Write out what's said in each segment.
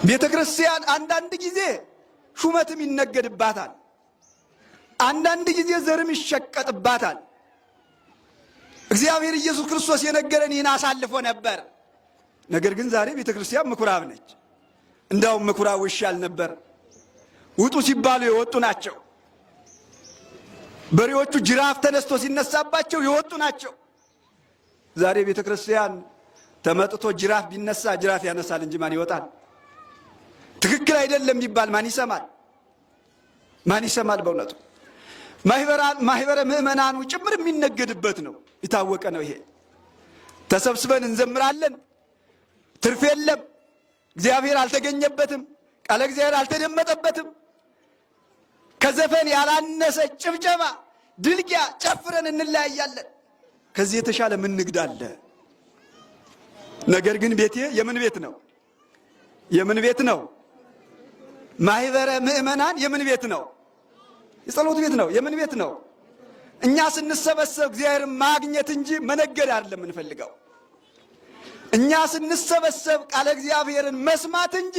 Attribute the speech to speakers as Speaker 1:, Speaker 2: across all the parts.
Speaker 1: ቤተ ክርስቲያን አንዳንድ ጊዜ ሹመትም ይነገድባታል። አንዳንድ ጊዜ ዘርም ይሸቀጥባታል። እግዚአብሔር ኢየሱስ ክርስቶስ የነገረን ይህን አሳልፎ ነበር። ነገር ግን ዛሬ ቤተ ክርስቲያን ምኩራብ ነች። እንዳውም ምኩራቡ ይሻል ነበር። ውጡ ሲባሉ የወጡ ናቸው። በሬዎቹ ጅራፍ ተነስቶ ሲነሳባቸው የወጡ ናቸው። ዛሬ ቤተ ክርስቲያን ተመጥቶ ጅራፍ ቢነሳ ጅራፍ ያነሳል እንጂ ማን ይወጣል? ትክክል አይደለም ቢባል ማን ይሰማል? ማን ይሰማል? በእውነቱ ማህበረ ምዕመናኑ ጭምር የሚነገድበት ነው። የታወቀ ነው። ይሄ ተሰብስበን እንዘምራለን፣ ትርፍ የለም። እግዚአብሔር አልተገኘበትም። ቃለ እግዚአብሔር አልተደመጠበትም። ከዘፈን ያላነሰ ጭብጨባ፣ ድልጊያ ጨፍረን እንለያያለን። ከዚህ የተሻለ ምን ንግድ አለ? ነገር ግን ቤቴ የምን ቤት ነው? የምን ቤት ነው? ማህበረ ምዕመናን የምን ቤት ነው? የጸሎት ቤት ነው። የምን ቤት ነው? እኛ ስንሰበሰብ እግዚአብሔር ማግኘት እንጂ መነገድ አይደለም የምንፈልገው። እኛ ስንሰበሰብ ቃለ እግዚአብሔርን መስማት እንጂ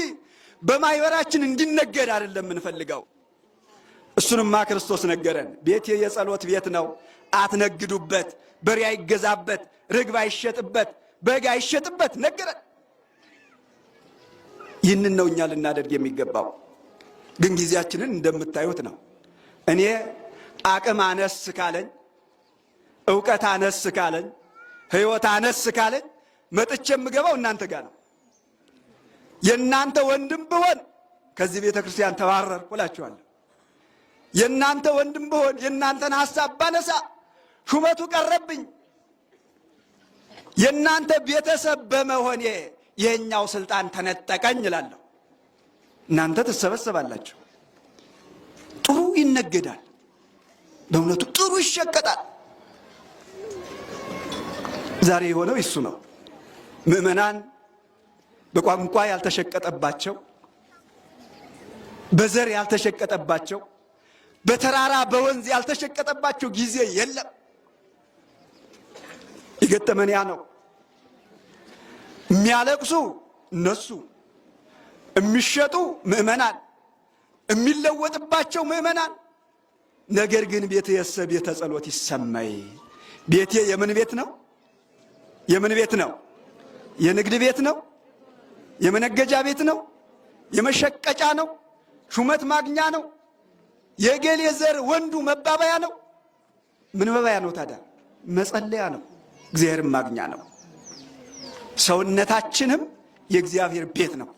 Speaker 1: በማህበራችን እንዲነገድ አይደለም የምንፈልገው። እሱንማ ክርስቶስ ነገረን። ቤቴ የጸሎት ቤት ነው፣ አትነግዱበት፣ በሬ አይገዛበት፣ ርግብ አይሸጥበት፣ በግ አይሸጥበት ነገረን። ይህንን ነው እኛ ልናደርግ የሚገባው። ግን ጊዜያችንን እንደምታዩት ነው። እኔ አቅም አነስ ካለኝ፣ እውቀት አነስ ካለኝ፣ ሕይወት አነስ ካለኝ መጥቼ የምገባው እናንተ ጋር ነው። የእናንተ ወንድም ብሆን ከዚህ ቤተ ክርስቲያን ተባረርኩ እላችኋለሁ። የእናንተ ወንድም ብሆን የእናንተን ሐሳብ ባነሳ ሹመቱ ቀረብኝ። የእናንተ ቤተሰብ በመሆኔ የኛው ስልጣን ተነጠቀኝ እላለሁ። እናንተ ትሰበሰባላችሁ። ጥሩ ይነገዳል፣ በእውነቱ ጥሩ ይሸቀጣል። ዛሬ የሆነው እሱ ነው። ምዕመናን በቋንቋ ያልተሸቀጠባቸው፣ በዘር ያልተሸቀጠባቸው፣ በተራራ በወንዝ ያልተሸቀጠባቸው ጊዜ የለም። የገጠመን ያ ነው። የሚያለቅሱ እነሱ፣ የሚሸጡ ምዕመናን፣ የሚለወጥባቸው ምዕመናን። ነገር ግን ቤተ የሰ ቤተ ጸሎት ይሰማይ። ቤቴ የምን ቤት ነው? የምን ቤት ነው? የንግድ ቤት ነው? የመነገጃ ቤት ነው? የመሸቀጫ ነው? ሹመት ማግኛ ነው? የገሌ ዘር ወንዱ መባበያ ነው? ምን መባያ ነው ታዲያ? መጸለያ ነው። እግዚአብሔርን ማግኛ ነው። ሰውነታችንም የእግዚአብሔር ቤት ነው።